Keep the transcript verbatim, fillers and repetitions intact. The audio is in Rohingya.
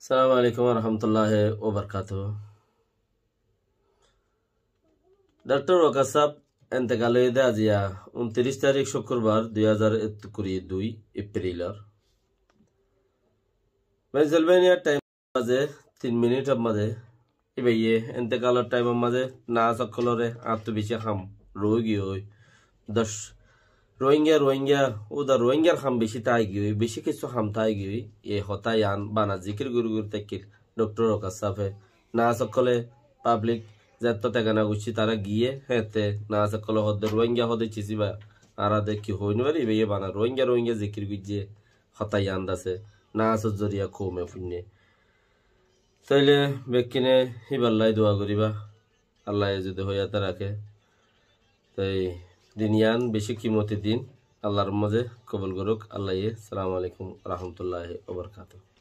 Assalamu alaikum warahmatullahi wabarakatuhu. Doctor Waqas sáb entekal óiye dé aziya untiríc tarík cúkkurbar dui házar kuri dui Epril or. Pennsylvania time mazé tin minit or mazé íbayé entekalor time or mazé nas ókkolore añáttu bicí ham roi giyói. Doc Rohingya, Rohingya, uda Rohingyar ham bicí tái giyói, bicí kissú ham tái giyói. E hotá yián bana zikir gori gori táikil Doctor Waqas sábe. Nas ókkole, public, zetto tegana guccí tará giyé, héñtte nas ókkole hoódde Rohingya hoódde cisíba, añára de ki hoói nofarí, íbayé bana Rohingya, Rohingya zikir goijjé, hotá yián dase, nasor zoriya koume fuinné. Tóile bekkúne híballái dua goríba, Allaye zodi hoiyáte raké. Toi din yián bicí kimoti din, Allar mazé kobul gorouk Allaye. Assalamu alaikum warahmatullahi wabarakatuhu.